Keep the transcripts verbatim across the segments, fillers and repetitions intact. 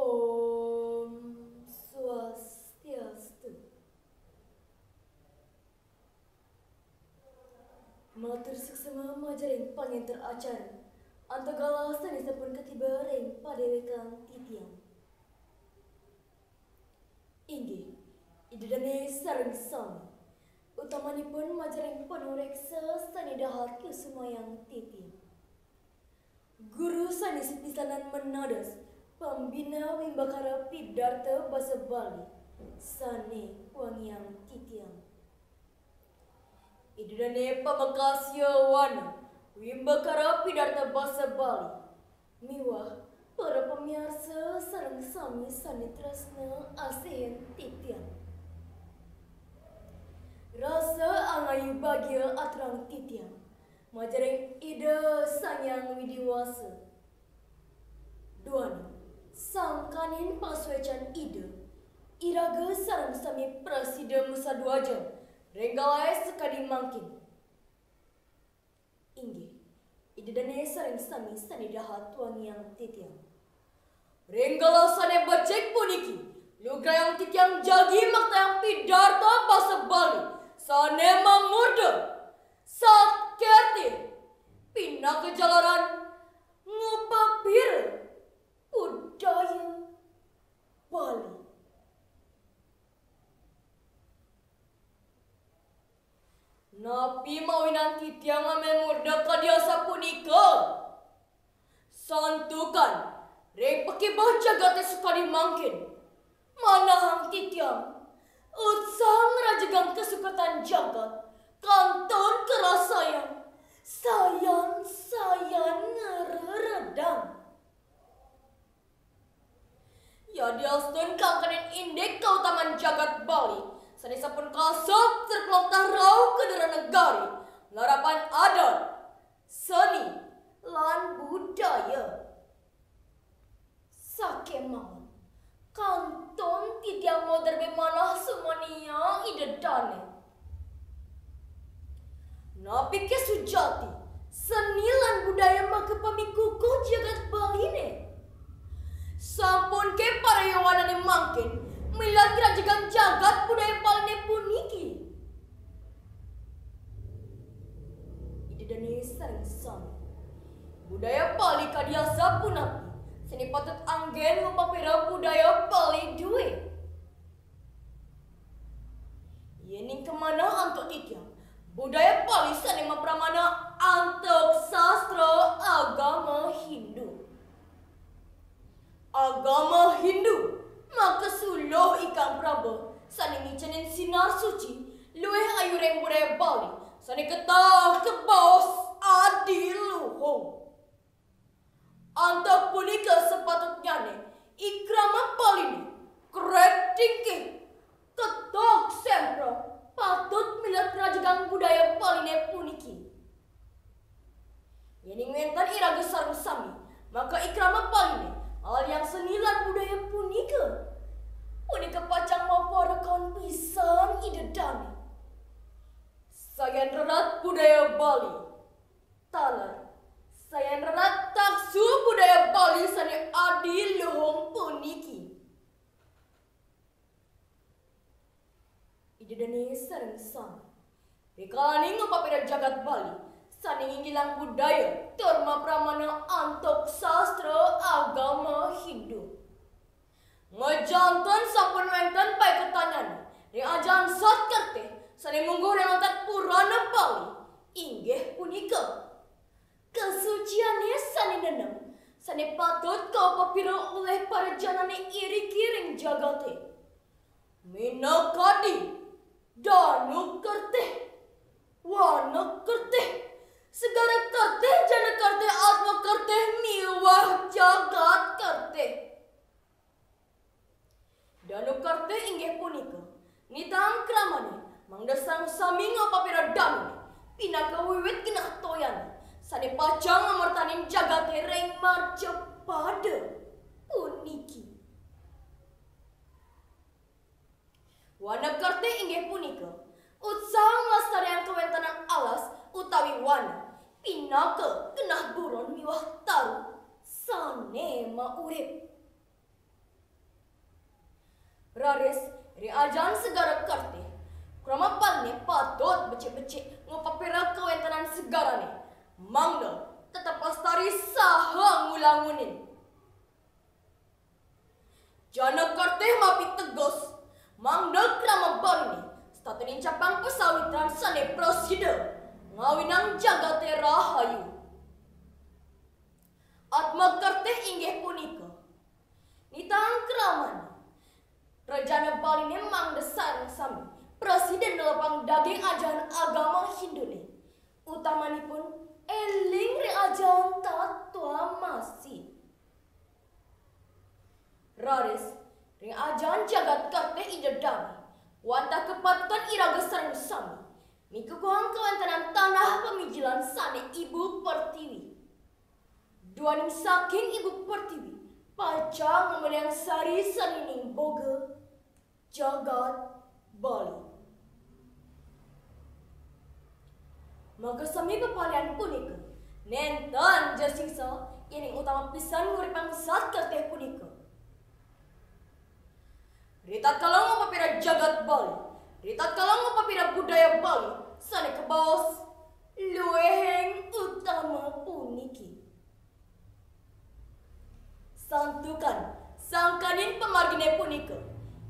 Om Swastiastu. Matur suksma majeng panginter acara. Antuk galah sané sampun katiba ring padéwékan titiang. Inggih, Ida dané sareng sami. Utamanipun majeng panureksa sané dahat kusumayang titiang. Guru sané sapisanan manados pambina wimbakara pidarta basa Bali sané wangiang titiang. Ida dané pamekas wana wimbakara pidarta basa Bali miwah para pamiarsa sareng sami sané tresna asihin titiang. Rasa angayu bagia aturang titiang majeng Ida Sang Hyang Widi Wasa. Duaning sangkaning pasuécan Ida, iraga sareng sami prasida masadwaja ring galahé sakadi mangkin. Inggih, Ida dané sareng sami sané dahat wangiang titiang. Ring galah sané becik puniki, lugrayang titiang jagi maktayang pidarta basa Bali sané mamurda Sat Kerthi, pinaka jalaran ngupapira budaya Bali. Napi mawinan titiang mamurda kadi asapunika? Santukan ring pakibeh jagaté sakadi mangkin, manahang titiang utsah ngrajegang kasuketan jagat kantun karasayang sayan-sayan ngreredang. Yadiastun kangkaning indik kautaman jagat Bali sané sampun kasep srep loktah rauh ka dura negari, nglarapan adat, seni, lan budaya. Sakémaon, kantun titiang madarbé manah sumaniang Ida dané. Napiké sujati, seni lan budaya makapamikukuh jagat Baliné? Sampunké para yowanané mangkin milat ngrajegang jagat budaya Baliné puniki? Ida dané sareng sami. Budaya Bali kadi asapunapi sané patut anggén ngupapira budaya Bali duwé? Yéning kamanah antuk titiang, budaya Bali sané mapramana antuk sastra agama Hindu. Agama Hindu makasuluh ikang praba sané ngicénin sinar suci luih ayu ring budaya Bali sané ketah kabaos adiluhung. Antuk punika sapatutnyané ikrama Baliné, krék tingkih, ketah sempro patut milat ngrajegang budaya Baliné puniki. Yéning wénten iraga sareng sami, maka ikrama Baliné, aliang seni lan budaya punika, punika pacang maparekan pisan Ida dané. Sayan rerat budaya Bali, taler, sayan rerat taksu budaya Bali sané adiluhung puniki. Ida dané sareng sami. Rikalaning ngupapira jagat Bali sané nginggilang budaya tur mapramana antuk sastra agama Hindu. Majanten sampun wénten paiketanyané ring ajahan Sat Kerthi sané mungguh ring antuk Purana Bali, inggih punika kasuciané sané nenem, sané patut kaupapira olih para janané iriki ring jagaté. Minakadi Danu Kerthi, Wana Kerthi, Segara Kerthi, Jana Kerthi, Atma Kerthi, miwah Jagat Kerthi. Danu Kerthi inggih punika nitang kramané mangda sareng sami ngupapira danuné pinaka wiwit genah toyané sané pacang ngamertanin jagaté ring marcapada puniki. Wana Kerthi inggih punika utsah nglestariang kawéntenan alas utawi wana pinaka genah buron miwah taru sané maurip. Raris, ring ajaan segara Kertih, krama Baliné patut becik-becik ngupapira kawéntenan segarané, mangda tetep lestari saha ngulangunin. Jana Kertih mapiteges, mangda krama Baliné setata nincapang pasawitran sané prasida ngawinang jagaté rahayu. Atma Kertih inggih punika nitang kramané. Rajana Baliné mangda sareng sami prasida nelepang daging ajaan agama Hinduné, utamanipun éling ring ajaan tatwamasi. Raris, ring ajaan jagat Kertih Ida Dané, wantah kapatut iraga sareng sami mikukuhang kawéntenan tanah pamijilan sané Ibu Pertiwi. Duaning saking Ibu Pertiwi pacang ngamolihang sari sarining boga jagat Bali. Makasami pepalian punika nénten ja sisa yéning utama pisan nguripang Sat Kertih punika. Ritatkala ngupapira jagat Bali, ritatkala ngupapira budaya Bali sané kabaos luihing utama puniki. Santukan sangkaning pamarginé punika,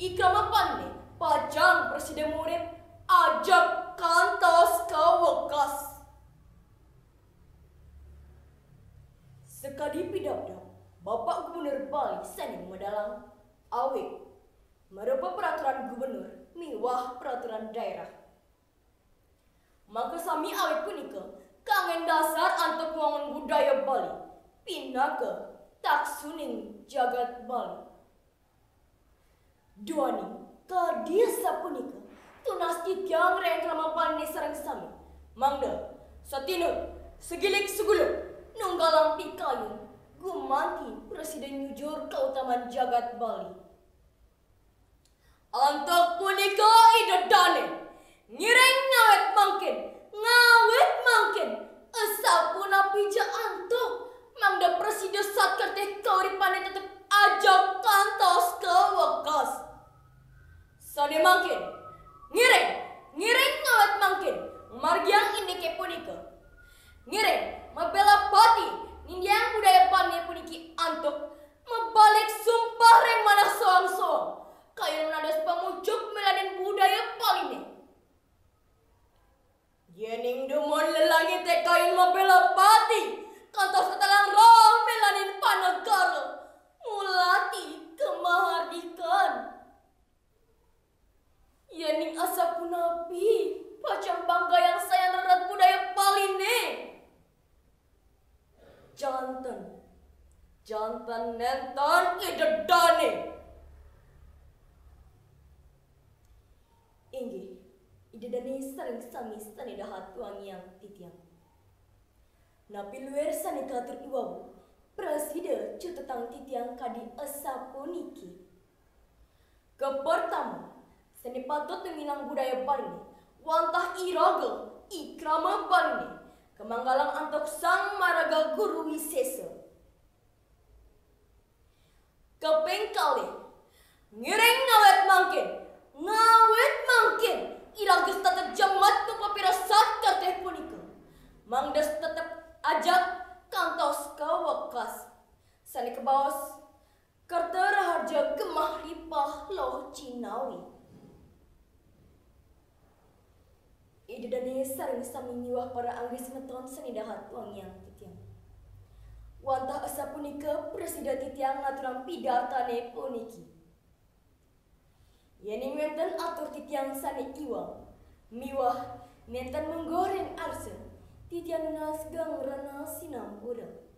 I Krama Baliné pacang prasida murip ajeg kantos kawekas. Sakadi pidabdab Bapak Gubernur Bali sané mamedalang, awit marupa peraturan gubernur miwah peraturan daerah. Makasami awit punika kanggén dasar antuk ngwangun budaya Bali pinaka taksuning jagat Bali. Duaning kadi sapunika, tunas titiang ring Krama Baliné sareng sami mangda satinut, sagilik saguluk, nunggalang pikayun gumanti prasida nyujur kautaman jagat Bali. Antuk punika Ida Dané ngiring ngawit mangkin, ngawit mangkin, asapunapi ja antuk mangda prasida Sat Kertih kauripané tetep ajeg kantos kawekas. Sané mangkin, ngiring, ngiring ngawit mangkin, margiang indiké punika. Ngiring, mabéla pati, nindiang budaya Baliné puniki antuk, mabalik sumpah ring manah soang-soang, kayun dados pamucuk mélanin budaya Baliné. Yéning dumun lelangité kayun mabéla pati, kantos netelang roh mélanin panegara, ngulati kamardikan. Yéning asapunapi, pacang banggayang sayan rered budaya Baliné. Janten, janten nénten Ida Dané. Inggih, Ida Dané sareng sami sané dahat wangiang titiang. Napi luir sané katur i wau, prasida cutetang titiang kadi asapuniki. Kapertama, sané patut ngilingang budaya Baliné, wantah iraga, I Krama Baliné, kamanggilang antuk Sang Maraga Guru Wisésa. Kaping kalih, ngiring ngawit mangkin, ngawit mangkin, iraga setata jemet ngupapira Sat Kertih punika. Mangda tetep ajeg kantos kawekas. Sané kabaos, kerta raharja gemah ripah loh jinawi. Ida Dané sareng sami miwah para angga semeton sané dahat wangiang titiang. Wantah asapunika prasida titiang ngaturang pidartané puniki. Yéning wénten atur titiang sané iwang, miwah nénten mungguh ring arsa, titiang nunas geng rena sinampura.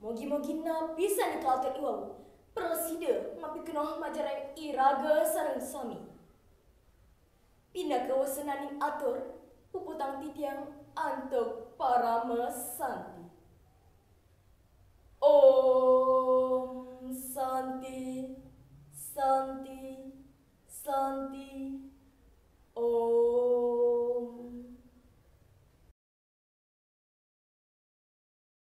Mugi-mugi napi sané katur i wau, prasida mapikenoh majeng ring iraga sareng sami. Pinaka wasenaning atur, puputang titiang antuk parama santi.